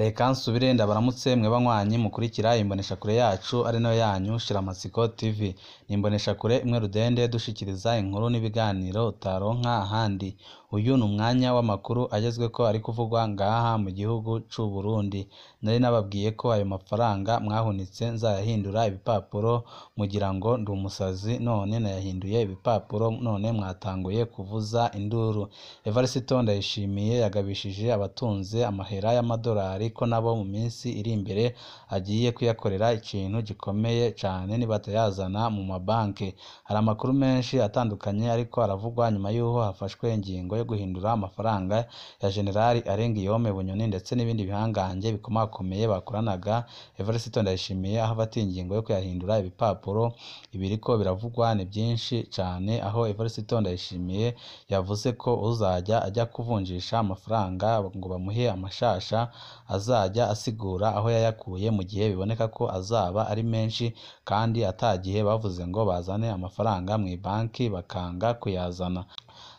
Reka nsubire ndabaramutse mwe banywanyi mukurikira imboneshakure yacu ari nayo yanyu Shiramatsiko TV. Ni imboneshakure imwe rudende dushikiriza inkuru n'ibiganiro utaronka ahandi. Uyu ni umwanya w'amakuru agezweko ari kuvugwa ngaha mu gihugu c'u Burundi. Nari nababwiye ko ayo mafaranga mwahunitse nzayahindura ibipapuro mugira ngo ndi umusazi, none nayahinduye ibipapuro none mwatanguye kuvuza induru. Evariste Ndayishimiye yagabishije abatunze amahera y'amadolari ko nabo mu minsi iri imbere agiye kuyakorera ikintu gikomeye cane nibatayazana mu mabanki. Hari amakuru menshi atandukanye ariko aravugwa nyuma y'uko hafashwe ingingo yo guhindura amafaranga ya Generali Arengiyome Bunyoni ndetse n'ibindi bihangange bikomakomeye bakoranaga. Evariste Ndayishimiye aho afatiye ingingo yo kuyahindura ibipapuro, ibiriko biravugwa ni byinshi cane, aho Evariste Ndayishimiye yavuze ko uzajya ajya kuvunjisha amafaranga ngo bamuhe amashasha azajya asigura aho yayakuye mu gihe biboneka ko azaba ari menshi kandi atagihe bavuze ngo bazane amafaranga mw'ibanki bakanga kuyazana.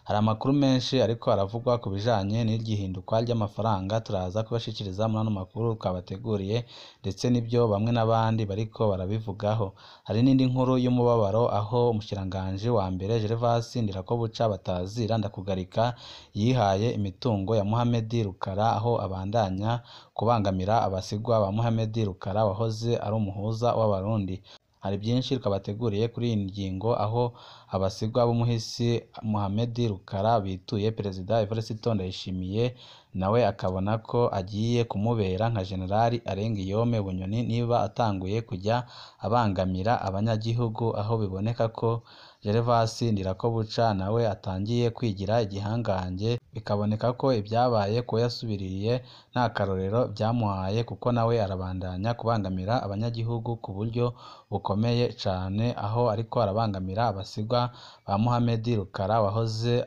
Hari amakuru menshi ariko aravugwa ku bijanye n'iryo ry'amafaranga, turaza kubashikiriza muri ano makuru twabateguriye ndetse n'ibyo bamwe n'abandi bariko barabivugaho. Hari n'indi nkuru y'umubabaro aho umushikiranganji wa mbere Gervas Ndirakobuca batazira Ndakugarika yihaye imitungo ya Mohamed Rukara, aho abandanya kubangamira abasigwa ba Mohamed Rukara wahoze ari umuhuza w'Abarundi. Hari byinshi twabateguriye kuri iyi ngingo, aho abasigwa b'umuhisi Mohamed Rukara bituye Perezida Evariste Ndayishimiye, nawe akabona ko agiye kumubera nka Generali Arengiyome Bunyoni niba atanguye kujya abangamira abanyagihugu, aho biboneka ko Gervas Ndirakobuca nawe atangiye kwigira igihangange, bikaboneka ko ibyabaye kuwo yasubiriye nta karorero byamuhaye, kuko nawe arabandanya kubangamira abanyagihugu ku buryo bukomeye cane, aho ariko arabangamira abasigwa ba Mohamed Rukara wahoze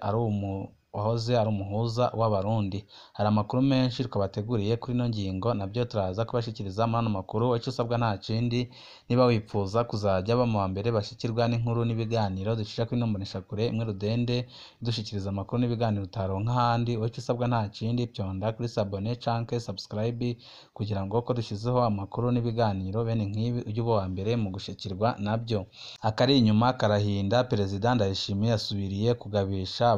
ari umuhuza w'Abarundi. Hari amakuru menshi twabateguriye kuri ino ngingo, nabyo turaza kubashikiriza muri ano makuru. Ico usabwa nta kindi, niba wipfuza kuzajya ba mu mbere bashikirwa n'inkuru n'ibiganiro ducisha kuri ino mboneshakure imwe rudende idushikiriza amakuru n'ibiganiro utaronka ahandi. Ico usabwa nta kindi, pyonda kuri s'abonner canke subscribe kugira ngo ko dushizeho amakuru n'ibiganiro bene nk'ibi ujye uba uwa mbere mu gushikirwa nabyo. Akari inyuma karahinda, Perezida Ndayishimiye yasubiriye kugabisha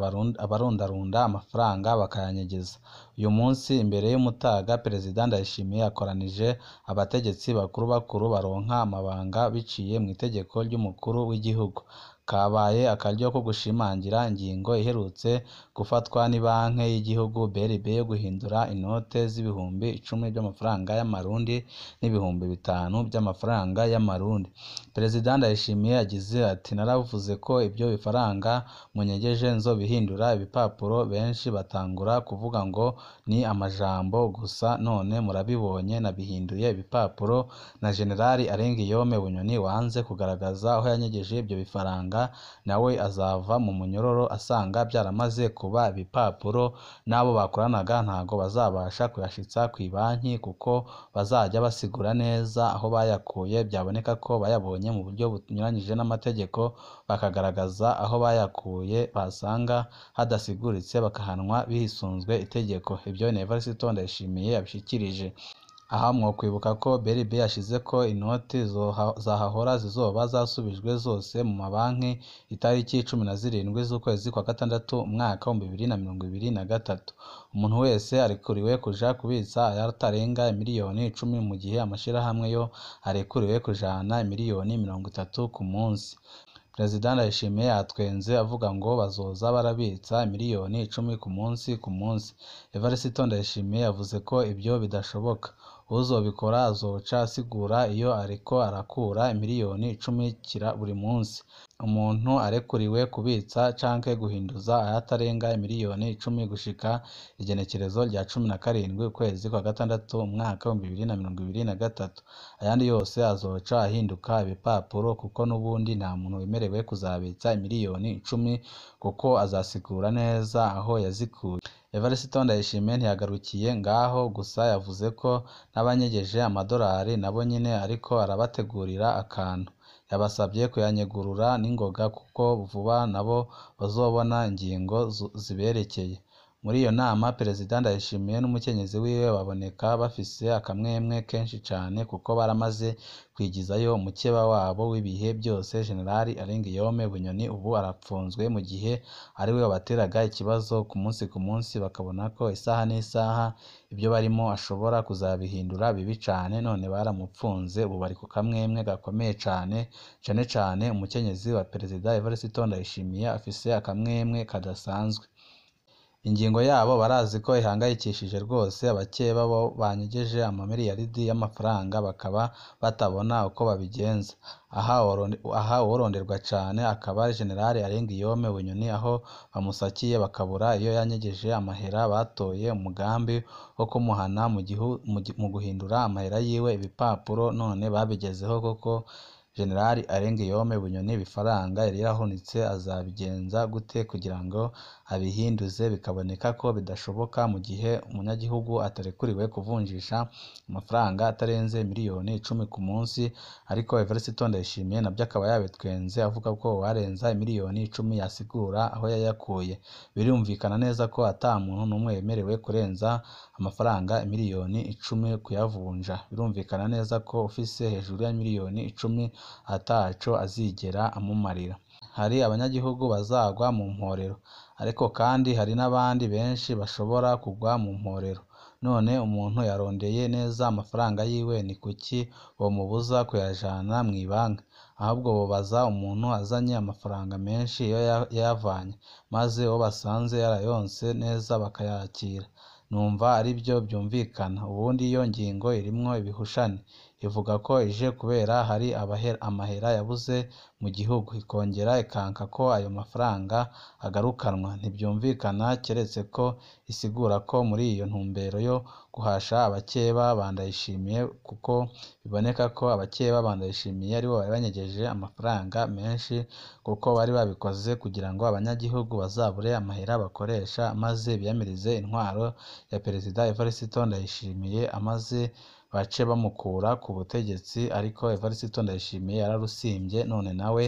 abarundarunda amafaranga bakayanyegeza. Uyu munsi imbere y'umutaga, Perezida Ndayishimiye yakoranije abategetsi bakuru bakuru baronka amabanga biciye mw'itegeko ry'umukuru w'igihugu. Kabaye akaryo ko gushimangira ingingo iherutse gufatwa n'ibanki y'igihugu BRB yo guhindura inote z'ibihumbi 10 by'amafaranga y'amarundi n'ibihumbi 5 by'amafaranga y'amarundi. Perezida Ndayishimiye yagize ati: "Naravuze ko ibyo bifaranga munyegeje nzobihindura ibipapuro, benshi batangura kuvuga ngo ni amajambo gusa, none murabibonye nabihinduye ibipapuro." Na Generali Arengiyome Bunyoni wanze kugaragaza aho yanyegeje ibyo bifaranga, nawe azava mu munyororo asanga byaramaze kuba ibipapuro, n'abo bakoranaga ntago bazabasha kuyashitsa kw'ibanki kuko bazajya basigura neza aho bayakuye, byaboneka ko bayabonye mu buryo bunyuranyije n'amategeko bakagaragaza aho bayakuye, basanga hadasiguritse bakahanwa bisunzwe itegeko. Ibyo ni Evariste Ndayishimiye yabishikirije. Aha mwokwibuka ko BRB yashizeko inoti zahahora zizoba zasubijwe zose mu mabanki itariki 17 z'ukwezi kwa gatandatu umwaka 2023. Umuntu wese arekuriwe kuja kubitsa ayatarenga miliyoni 10, mu gihe amashirahamwe yo arekuriwe kujana miliyoni 30 ku munsi. Perezida Ndayishimiye yatwenze avuga ngo bazoza barabitsa miliyoni 10 ku munsi ku munsi. Evariste Ndayishimiye yavuze ko ibyo bidashoboka, uzobikora azoca asigura iyo ariko arakura miliyoni 10 kira buri munsi. Umuntu arekuriwe kubitsa canke guhinduza ayatarenga miliyoni 10 gushika igenekerezo rya 17 ukwezi kwa gatandatu umwaka 2023. Ayandi yose azoca ahinduka ibipapuro kuko n'ubundi nta muntu wemerewe kuzabitsa miliyoni 10 kuko azasigura neza aho yazikuye. Evariste Ndayishimiye ntiyagarukiye ngaho gusa, yavuze ko n'abanyegeje amadolari nabo nyene ariko arabategurira akantu. Yabasabye kuyanyegurura n'ingoga kuko vuba nabo bazobona ingingo ziberekeye. Muri iyo nama Perezida Ndayishimiye n'umukenyezi wiwe baboneka bafise akamwemwe kenshi cane kuko baramaze kwigizayo umukeba wabo w'ibihe byose General Alain Guillaume Bunyoni ubu arapfunzwe mu gihe ariwe wabateraga ikibazo ku munsi ku munsi, bakabona ko isaha n'isaha ibyo barimo ashobora kuzabihindura bibi cane, none baramupfunze ubu bari ku kamwemwe gakomeye cane, cane cane umukenyezi wa Perezida Evariste Ndayishimiye afise akamwemwe kadasanzwe. Ingingo yabo barazi ko ihangayikishije rwose abakeba bo banyegeje amamiliyaridi y'amafaranga bakaba batabona uko babigenza. Aha uworonderwa cane akaba ari General Alain Guillaume Bunyoni, aho bamusakiye bakabura iyo yanyegeje amahera, batoye umugambi wo kumuhana mu guhindura amahera yiwe ibipapuro, none babigezeho koko. General Alain Guillaume Bunyoni ibifaranga yari yarahunitse azabigenza gute kugira ngo abihinduze? Bikaboneka ko bidashoboka mu gihe umunyagihugu atarekuriwe kuvunjisha amafaranga atarenze miliyoni 10 ku munsi, ariko Evariste Ndayishimiye nabyo akaba yabitwenze avuga ko uwarenza miliyoni 10 yasigura aho yayakuye. Birumvikana neza ko ata muntu n'umwe yemerewe kurenza amafaranga miliyoni 10 kuyavunja. Birumvikana neza ko ufise hejuru ya miliyoni 10 ataco azigera amumarira. Hari abanyagihugu bazagwa mu mporero, ariko kandi hari n'abandi benshi bashobora kugwa mu mporero. None umuntu yarondeye neza amafaranga yiwe, ni kuki bomubuza kuyajana mw'ibanki? Ahubwo bobaza umuntu azanye amafaranga menshi iyo yayavanye, maze uwo basanze yarayonse neza bakayakira. Numva aribyo byumvikana. Ubundi iyo ngingo irimwo ibihushane, ivuga ko ije kubera hari amahera yabuze mu gihugu, ikongera ikanka ko ayo mafaranga agarukanwa. Ntibyumvikana keretse ko isigura ko muri iyo ntumbero yo guhasha abakeba ba Ndayishimiye, kuko biboneka ko abakeba ba Ndayishimiye aribo bari banyegeje amafaranga menshi, kuko bari babikoze kugira ngo abanyagihugu bazabure amahera bakoresha, maze biyamirize intwaro ya Perezida Evariste Ndayishimiye, amaze bace bamukura ku butegetsi. Ariko Evariste Ndayishimiye yararusimbye, none nawe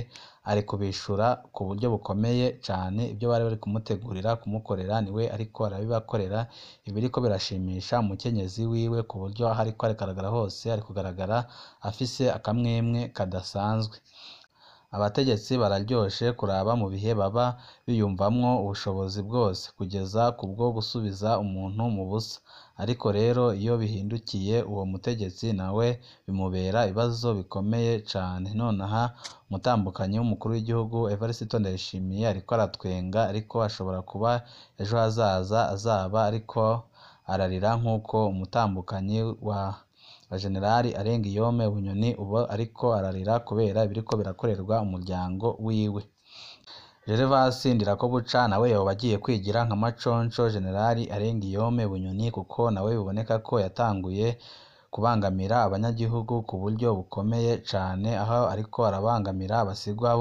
ari kubishura ku buryo bukomeye cane. Ibyo bari bari kumutegurira kumukorera niwe ariko arabibakorera. Ibiriko birashimisha umukenyezi wiwe ku buryo aho ariko aragaragara hose ari kugaragara afise akamwemwe kadasanzwe. Abategetsi bararyoshe kuraba mu bihe baba biyumvamwo ubushobozi bwose kugeza kubwo gusubiza umuntu mu busa, ariko rero iyo bihindukiye uwo mutegetsi nawe bimubera ibibazo bikomeye cane. Nonaha umutambukanyi w'umukuru w'igihugu Evariste Ndayishimiye ariko aratwenga, ariko ashobora kuba ejo hazaza azaba ariko ararira nk'uko umutambukanyi wa General Alain Guillaume Bunyoni ubu ariko ararira kubera ibiriko birakorerwa umuryango wiwe. Gervas Ndirakobuca nawe yoba agiye kwigira nka Maconco General Alain Guillaume Bunyoni, kuko nawe biboneka ko yatanguye kubangamira abanyagihugu ku buryo bukomeye cane, aho ariko arabangamira abasigwa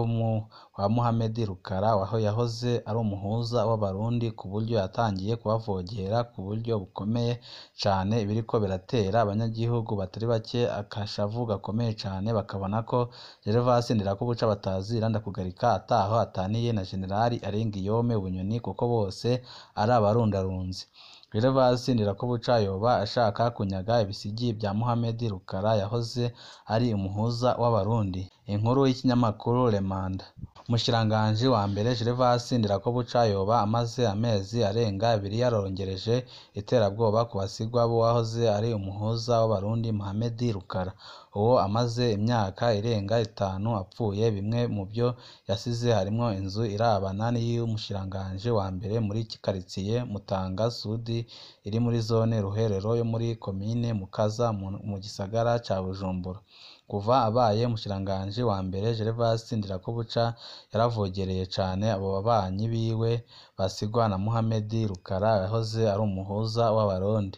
ba Mohamed Rukara, aho yahoze ari umuhuza w'Abarundi, ku buryo yatangiye kubavogera ku buryo bukomeye cane. Ibiriko biratera abanyagihugu batari bake akashavu gakomeye cane, bakabona ko Gervas Ndirakobuca batazira ndakugarika ataho ataniye na General Alain Guillaume Bunyoni, kuko bose ari abarundarunzi. Gervas Ndirakobuca yoba ashaka kunyaga ibisigi bya Mohamed Rukara yahoze ari umuhuza w'Abarundi. Inkuru y'ikinyamakuru Le Mandat. Umushikiranganji wa mbere Gervas Ndirakobuca yoba amaze amezi arenga abiri yarongereje iterabwoba ku basigwa b'uwahoze ari umuhuza w'Abarundi Mohamed Rukara, uwo amaze imyaka irenga 5 apfuye. Bimwe mu byo yasize harimwo inzu irabana n'iy'umushikiranganji wa mbere muri karitsiye Mutanga Sudi iri muri zone Ruherero yo muri komine Mukaza mu gisagara ca Bujumbura. Kuva abaye umushikiranganji wa mbere, Gervas Ndirakobuca yaravogereye cane abo babanyi biwe basigwa na Mohamed Rukara yahoze ari umuhuza w'Abarundi.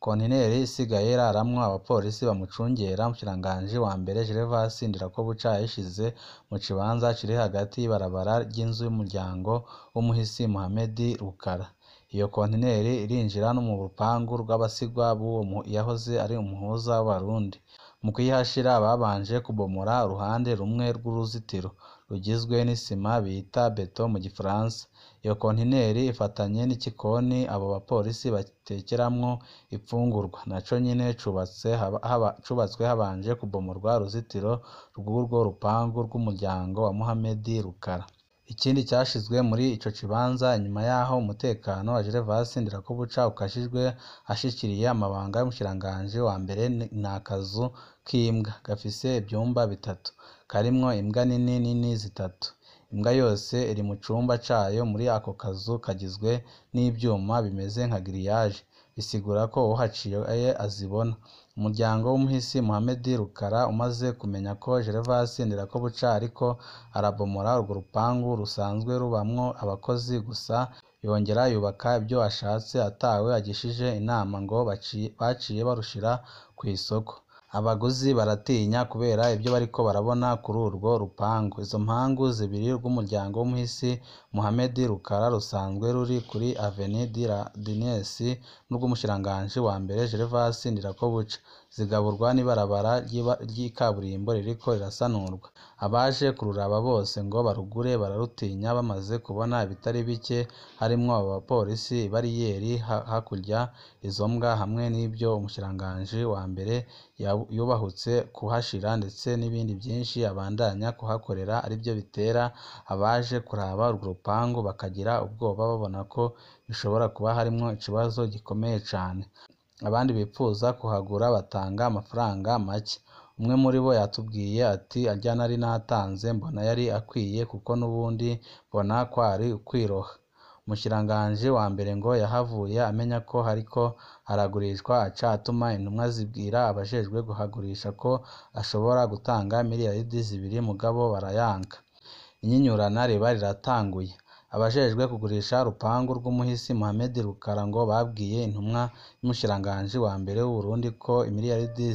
Kontineri isigaye iraramwo abapolisi bamucungera. Umushikiranganji wa mbere Gervas Ndirakobuca yayishize mu kibanza kiri hagati y'ibarabara ry'inzu y'umuryango w'umuhisi Mohamed Rukara. Iyo kontineri irinjira no mu rupangu rw'abasigwa b'uwo yahoze ari umuhuza w'Abarundi. Mu kuyihashira babanje kubomora uruhande rumwe rw'uruzitiro rugizwe n'isima bita beto mu gifaransa. Iyo kontineri ifatanye n'ikikoni abo bapolisi batekeramwo imfungurwa, naco nyene cubatswe habanje kubomorwa uruzitiro rw'urwo rupangu rw'umuryango wa Mohamed Rukara. Ikindi cashizwe muri ico kibanza inyuma yaho umutekano wa Gervas Ndirakobuca ukajijwe ashikiriye amabanga y'umushikiranganji wa mbere ni akazu k'imbwa gafise ivyumba bitatu, karimwo imbwa nini nini zitatu. Imbwa yose iri mu cumba cayo muri ako kazu kagizwe n'ivyuma bimeze nka grillage, bisigura ko uhaciye azibona. Umuryango w'umuhisi Mohamed Rukara umaze kumenya ko Gervas Ndirakobuca ariko arabomora urwo rupangu rusanzwe rubamwo abakozi gusa, yongera yubaka ivyo ashatse atawe agishije inama, ngo baciye barushira kw'isoko. Abaguzi baratinya kubera ivyo bariko barabona kuri urwo rupangu. Izo mpangu zibiri rw'umuryango w'umuhisi Mohamed Rukara rusanzwe ruri kuri Avenue de la Dines n'urw'umushikiranganji wa mbere Gervas Ndirakobuca, zigaburwa n'ibarabara ry'ikaburimbo ririko rirasanurwa. Abaje kururaba bose ngo barugure bararutinya bamaze kubona ibitari bike, harimwo abo bapolisi, ibariyeri hakurya, izo mbwa hamwe n'ivyo umushikiranganji wa mbere yubahutse kuhashira, ndetse n'ibindi vyinshi abandanya kuhakorera, arivyo bitera abaje kuraba urwo rupangu bakagira ubwoba babona ko bishobora kuba harimwo ikibazo gikomeye cane. Abandi bipfuza kuhagura batanga amafaranga make. Umwe muri bo yatubwiye ati: "Arya nari natanze mbona yari akwiye kuko n'ubundi mbona kwari ukwiroha." Umushikiranganji wa mbere ngo yahavuye amenya ko hariko haragurishwa, aca atuma intumwa zibwira abajejwe kuhagurisha ko ashobora gutanga 2 miliyaridi mugabo barayanka. Inyinyurana riba riratanguye. Abajejwe kugurisha urupangu rw'umuhisi Mohamed Rukara ngo babwiye intumwa y'umushikiranganji wa mbere w'Uburundi ko 4 miliyaridi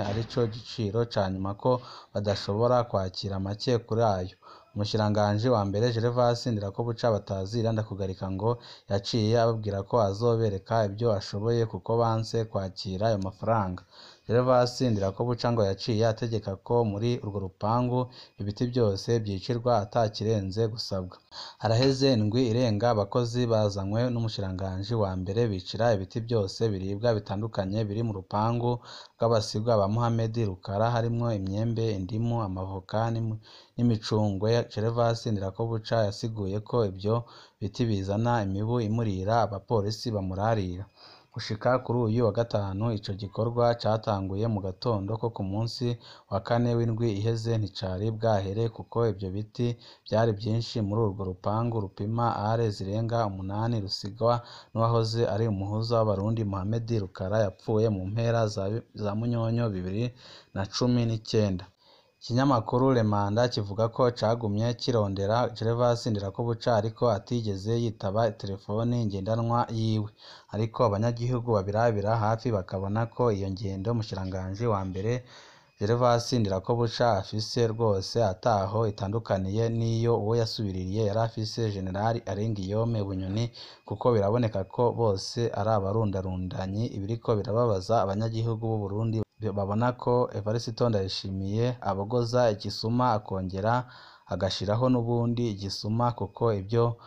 arico giciro ca nyuma, ko badashobora kwakira make kuri ayo. Umushikiranganji wa mbere Gervas Ndirakobuca batazira Ndakugarika ngo yaciye ababwira ko azobereka ivyo ashoboye kuko banse kwakira ayo mafaranga. Gervas Ndirakobuca ngo yaciye ategeka ko muri urwo rupangu ibiti vyose vyicirwa atakirenze gusabwa. Haraheze indwi irenga abakozi bazanywe n'umushikiranganji wa mbere bicira ibiti vyose biribwa bitandukanye biri mu rupangu rw'abasigwa ba Mohamed Rukara, harimwo imyembe, indimu, amavoka n'imicungwe. Gervas Ndirakobuca yasiguye ko ivyo biti bizana imibu imurira abapolisi bamurarira. Gushika kuri uyu wa gatanu, ico gikorwa catanguye mu gatondo ko ku munsi wa kane w'indwi iheze nticari bwahere, kuko ivyo biti vyari vyinshi muri urwo rupangu rupima are zirenga 8 rusigwa n'uwahoze ari umuhuza w'abarundi Mohamed Rukara yapfuye mu mpera za Munyonyo 2019. Ikinyamakuru Le Mandat kivuga ko cagumye kirondera Gervas Ndirakobuca ariko atigeze yitaba telefoni ngendanwa yiwe. Ariko abanyagihugu babirabira hafi bakabona ko iyo ngendo umushikiranganji wa mbere Gervas Ndirakobuca afise rwose ataho itandukaniye n'iyo uwo yasubiririye yari afise, General Alain Guillaume Bunyoni, kuko biraboneka ko bose ari abarundarundanyi. Ibiriko birababaza abanyagihugu b'Uburundi babona ko Evariste Ndayishimiye abogoza igisuma akongera agashiraho n'ubundi igisuma, kuko ivyo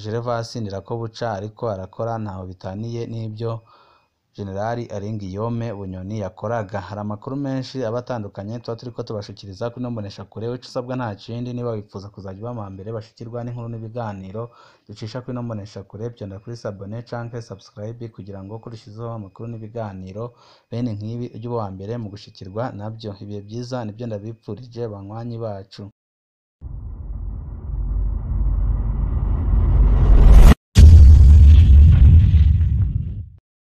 Gervas Ndirakobuca ariko arakora ntaho bitaniye n'ivyo General Alain Guillaume Bunyoni yakoraga. Hari amakuru menshi aba atandukanye tuba turiko tubashikiriza kuri ino mboneshakure. Ico usabwa nta kindi, niba wifuza kuzajya uba mu mbere bashikirwa n'inkuru n'ibiganiro ducisha kuri ino mboneshakure, vyonda kuri s'abonner canke subscribe kugira ngo kurushizeho amakuru n'ibiganiro bene nk'ibi ujye uba uwa mbere mu gushikirwa navyo. Ibihe vyiza nivyo ndabipfurije banywanyi bacu.